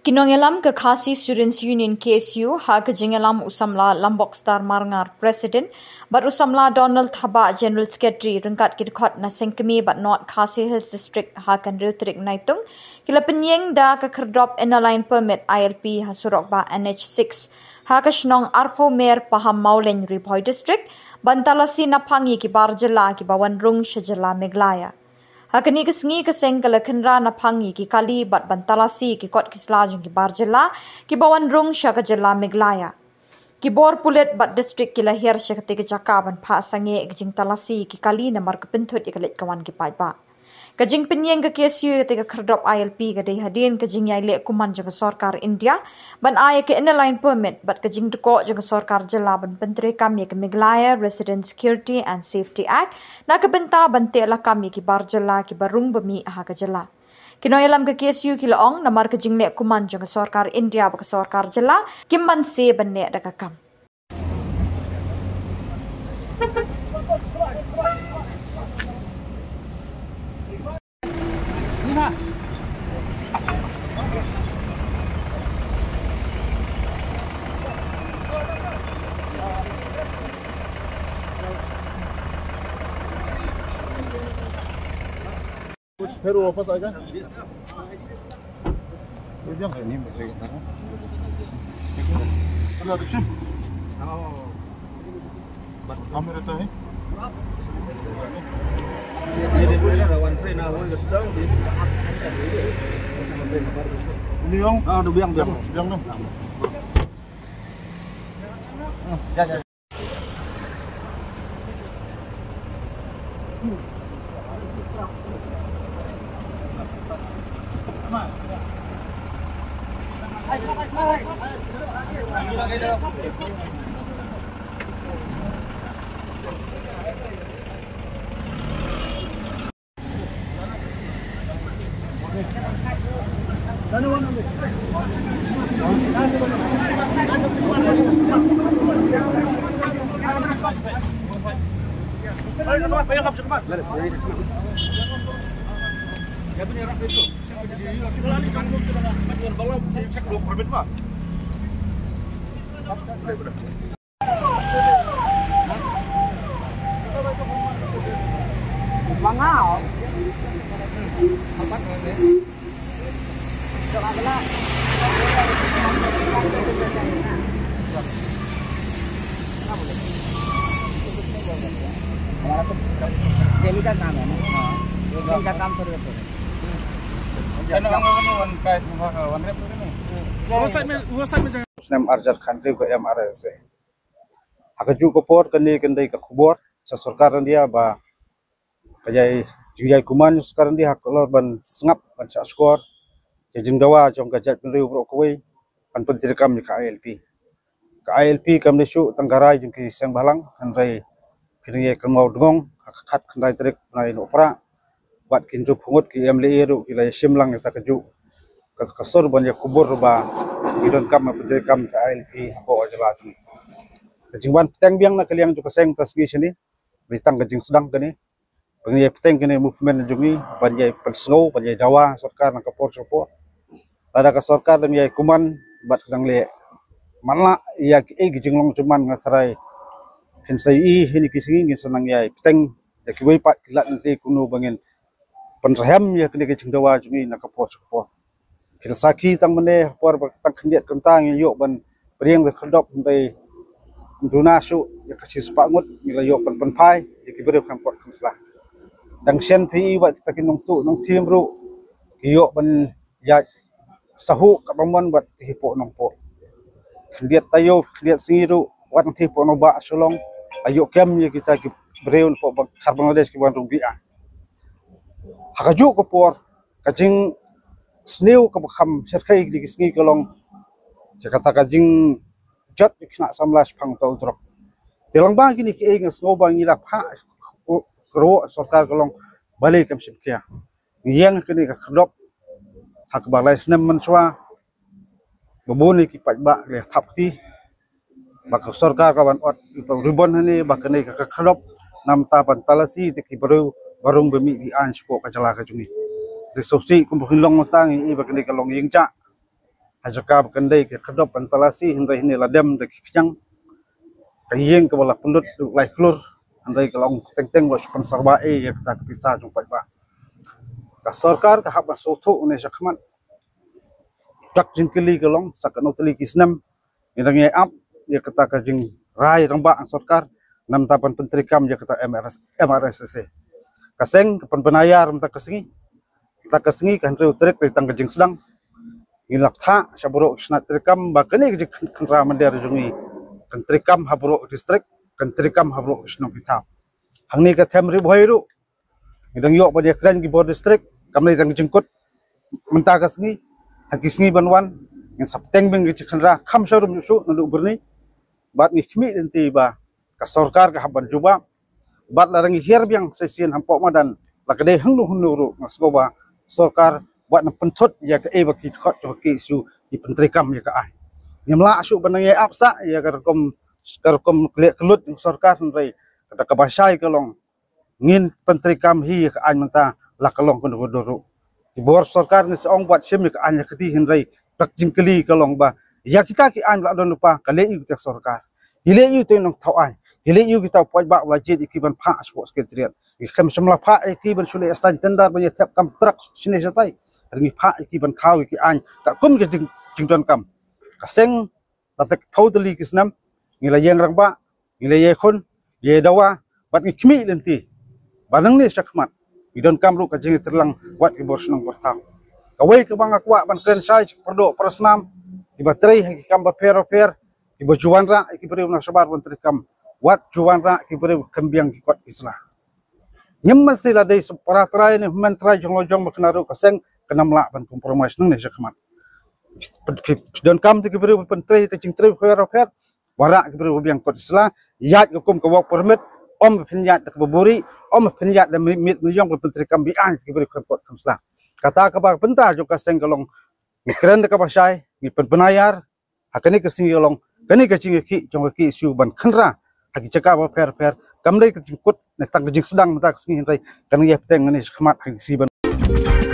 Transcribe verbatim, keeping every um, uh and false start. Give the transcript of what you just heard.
Ki nongïalam ka Khasi Students Union, K S U, ha ka jingïalam u samla Lambok Star Marngar, President, bad u samla Donald Thabah, General Secretary, ryngkat ki dkhot na Sengkmie bad North Khasi Hills District, ha ka hynriew tarik Naitung, ki la pynïeng da ka khyrdop Inner Line Permit, I L P, ha surok bah N H six, ha ka shnong Arphew Mer, Pahammawlein, Ri Bhoi District, ban talasi naphang ïa ki bar jylla kiba wan rung sha jylla Meghalaya. Ha kane ka sngi ka seng ka la khynra naphang ïa ki kali bad ban talasi ïa ki kot ki sla jong ki bar jylla kiba wan rung sha ka jylla Meghalaya. Ki bor pulit bad district ki la hiar sha katei ka jaka ban phah sangeh ïa ka jingtalasi ïa ki kali namar ka pynthut ïa ka leit ka wan ki paidbah. Ka jingpynïeng ka K S U ïa katei ka khyrdop I L P ka dei hadien ka jingïaileh kumman jong ka sorkar India ban ai ïa ka Inner Line Permit bad ka jingdkoh jong ka sorkar jylla ban pyntreikam ïa ka Meghalaya Resident Security and Safety Act na ka bynta ban teh lakam ïa ki bar jylla kiba rung ba mih ha ka jylla. Ki nongïalam ka K S U ki la ong namar ka jingleh kumman jong ka sorkar India bad ka sorkar jylla kim banse ban neh da ka kam. कुछ फिर वापस आ जाए। ये भी हम नहीं बैठेगा ना। हेलो, रिक्शा। काम में रहता है। Ini, Bang. Ah, udah, Bang, Bang. Bang, Bang. Snem arjar khantriw ka M R S A. Ha kajuh ka por kane kan dei ka khubor sha sorkar India ba ka jai jingjai kumman sorkar India ha ka lor ban sngap ban shah shkor ka jingdawa jong ka jaitbynriew baroh kawei ban pyntreikam ïa ka I L P. Ka I L P kam dei shuh tang ka rai jong ki seng bhalang, hynrei phi nang ïa kynmaw dngong ha ka khat khyndai tarik bnai Nohprah bad ki hynriew phew ngut ki M L A ruh ki la ïashim lang ïa kata kajuh ka, ka sur ban ïa kubur ba ki donkam ban pyntreikam ka I L P hapoh ka jylla jong ngi. Ka jingwan bteng biang na ka liang jong ka seng mynta sngi shane, dei tang ka jingsdang kane. Ba ngin ïa bteng kane movement jong ngi ban ïa pynsngew, ban ïa dawa sorkar na ka por sha ka por. Lada ka sorkar dang ïa kumman bad ka dang leh man la ïa kiei ki jinglong jingman, nga tharai phin sa ïohi ha kine ki sngi ngin sa nang ïa bteng ïa kiwei pat ki lad lynti kumno ba ngin pynrhem ïa kane ka jingdawa jong ngi na ka por sha ka por. Phi la sakhi tang mynne ha por ba tang khyndiat kynta ngi ïoh ban pdiang da khyrdop, hynrei ym duna shuh ïa ka shispah ngut ngi la ïoh ban pynphai ïa ki briew kham kot kham sla. Dang shen phi i bad kita ki nongtuh nongthiem ruh ki ïoh ban ïaid sahuh katba mon bad ki hapoh Nongpoh. Khyndiat taïew khyndiat sngi ruh wat ngi hapoh Nongbah Shillong la ïoh kem ïa kita ki briew napoh Bang-, khar Bangladesh ki wan rung biang. Ha kajuh ka por ka jingsniew kaba kham shyrkhei kine ki sngi ka long ïa kata ka jingjot ïa ki khynnah samla shaphang uta u drok. Te lyngba kine kiei nga sngew ba ngi la phah ruh sorkar ka long balei kam shim khia. Ngi ïeng kane ka khyrdop ha kaba lai snem mynshuwa ba bun ïa ki paidbah ki la thap kti ba ka sorkar ka ban ot ïa uta u ribbon hangne ba kane ka, ka khyrdop namar ban talasi ïa ki briew ba rung ba mih biang shapoh ka jylla ka jong ngi. Te sngewsih kumba phin long mynta ngi i ba kane ka long ïing jah. ha jaka ba kan dei ka khyrdop ban talasi, hynrei hangne la dem da ki khñiang. Ka ïing kaba la pynlut dei lai klur, hynrei ka long teng teng ba shu pynsawa ei ïa kata ka pisa jong paidbah. Ka sorkar ka hap ban sngewthuh ne shakhmat. Dak jingkylli ka long sa kano tylli ki snem ngi dang ïa ap ïa kata ka jingrai rangbah sorkar namar ban pyntreikam ïa kata M R S, M R S S A. Ka seng ka pynbna ïa mynta ka sngi, mynta ka sngi ka hynriew tarik dei tang ka jingsdang. Ngi la pynthah sha baroh ki shnat treikam ba kane ka jingkhynra mynder jong ngi kan treikam ha baroh ki district, kan treikam ha baroh ki shnong ki thaw. Hangne ka them Ri Bhoi ruh ngi dang ïoh ban ïakren ki bor district, kam dei tang ka jingkut mynta ka sngi, ha ki sngi ban wan ngin sa pynbteng biang ka jingkhynra kham sharum shuh shuh naduh byrni. Bad ngi khmih lynti ba ka sorkar ka hap ban jubab. Bad la dang hiar biang session hapoh madan, la ka dei hangno hangno ruh nga sngew ba sorkar wat nang pynthut ïa kaei ba ki dkhot jong ka K S U ki pyntreikam ïa ka aiñ. Ngim lah shuh ban nang ïa ap sah ïa ka rukom, ka rukom leh kyllut jong sorkar, hynrei kata kaba shai ka long ngin pyntreikam hi ïa ka aiñ mynta la ka long kano kano ruh. Ki bor sorkar ngi sa ong wat shim ïa ka aiñ ha kti, hynrei dak jingkylli ka long ba ïa kita ki aiñ ba la don lypa ka leh aïu kita sorkar, ki leh aïu kita nongthaw aiñ, ki leh aïu kita paidbah ba la jied ïa ki ban phah shapoh Secretariat. Ngi khlem shym la phah ïa ki ban shu leh assign tender ban ïa thep kam truck shane shatai. Ngi phah ïa ki ban thaw ïa ki aiñ katkum ka jing, jingdonkam. Ka seng la tang phew tylli ki snem ngi la ïeng rangbah, ngi la ïeng khun, ïeng dawa, bad ngi khmih lynti ba nangne shakhmat ngi donkam ruh ka jingtreilang wat ki bor shnong bor thaw. Kawei kaba nga kwah ban kren shai sha ki para doh para snam kiba trei ha ki kam bapher bapher, kiba ju wanrah ïa ki briew na shabar ban treikam, wat ju wanrah ïa ki briew khlem biang ki kot ki sla. Ngim mesti la dei sa para trai ne hynmen trai jong la jong ba kane ruh ka seng kan ym lah ban compromise nangne shakhmat. Phi, phi, phi donkam te ki briew ban trei te jingtrei bapher bapher, wanrah ki briew ba biang kot sla, ïaid ka kum ka work permit, ym phin ïaid da kaba buri, ym phin ïaid da miet miet miet jong ban pyntreikam be-aiñ ki briew khlem kot khlem sla. Kata kaba bynta jong ka seng ka long ngi kren da kaba shai, ngi pynbna ïar ha kane ka sngi ka long kane ka jingïakhih jong ka K S U ban khynra ha ki jaka bapher bapher, kam dei ka jingkut ne tang ka jingsdang mynta ka sngi, hynrei kan ïa pynbteng nangne shakhmat ha ki sngi ban